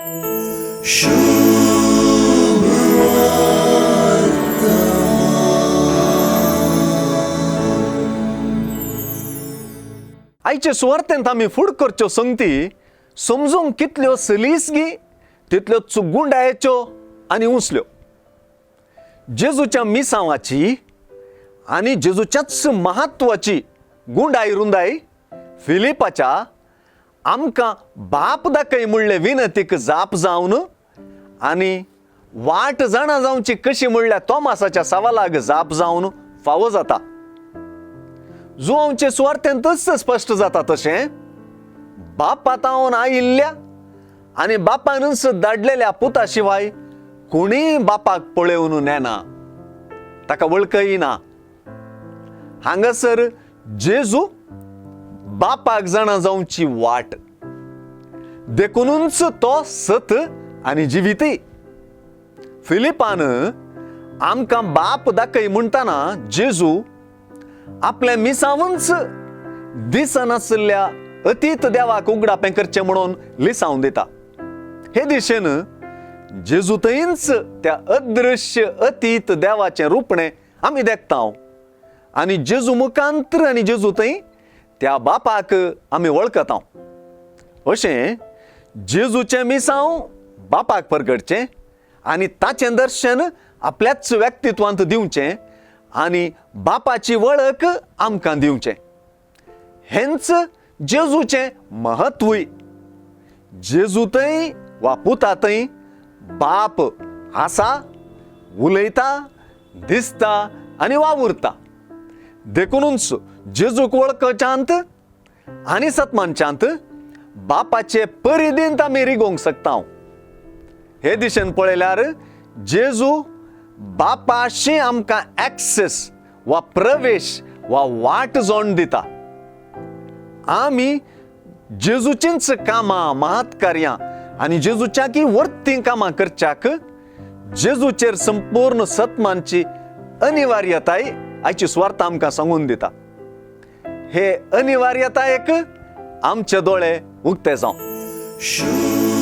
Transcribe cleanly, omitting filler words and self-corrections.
आयचे सुवार्थेंत आमी फुड करच्यो संगती समजूंक कितल्यो सलीस गी तितल्यो चुगुंडायेच्यो आनी उंचल्यो. जेजूच्या मिसांवाची आनी जेजूच्याच महत्वाची गुंडाय रुंदाय फिलिपाच्या आमकां बाप दाखय म्हणले विनंतीक जाप जावन आनी वाट जाणा जावची कशी म्हणल्यार तोमासाच्या सवालाक जाप जावन फावो जाता. जुवांचे सुवार्थेंतच स्पश्ट जाता तशें बापा तावन आयिल्ल्या आनी बापानूच धाडलेल्या पुता शिवाय कोणीय बापाक पळोवन नेना, ताका वळखय ना. हांगासर जेजू बापाक जाणा जावची वाट, देखूनच तो सत आनी जिवीतय. फिलिपान आमकां बाप दाखय म्हणटना जेजू आपल्या मिसावूच दिसनासल्या अतीत देवाक उगडापें करचें म्हणून लिसावन दिता. हे दिशेन जेजू थंयच त्या अदृश्य अतीत देवाचें रुपणें आमी देखता आनी जेजू मुखांत्र आनी जेजू थंय त्या बापाक आमी वळखता. अशें जेजूचें मिसांव बापाक परगटचें आनी ताचें दर्शन आपल्याच व्यक्तित्वांत दिवचें आनी बापाची वळख आमकां दिवचें. हेंच जेजूचें महत्वूय. जेजू थंय वा पुता थंय बाप आसा, उलयता, दिसता आनी वावुरता. देखूनच जेजूक वळखच्यांत आनी सतमानच्यांत बापाचे परिधींत आमी रिगोवंक शकता. हे दिशेन पळयल्यार जेजू बापाशी आमकां एक्सेस वा प्रवेश वा वाट जोड दिता. आमी जेजूचींच कामां, महत्कार्यां आनी जेजूच्या की वर्ती कामां करच्याक जेजूचेर संपूर्ण सतमानची अनिवार्यताय आयची सुवार्थ आमकां सांगून दिता. हे अनिवार्यतायेक आमचे दोळे उक्ते जावं.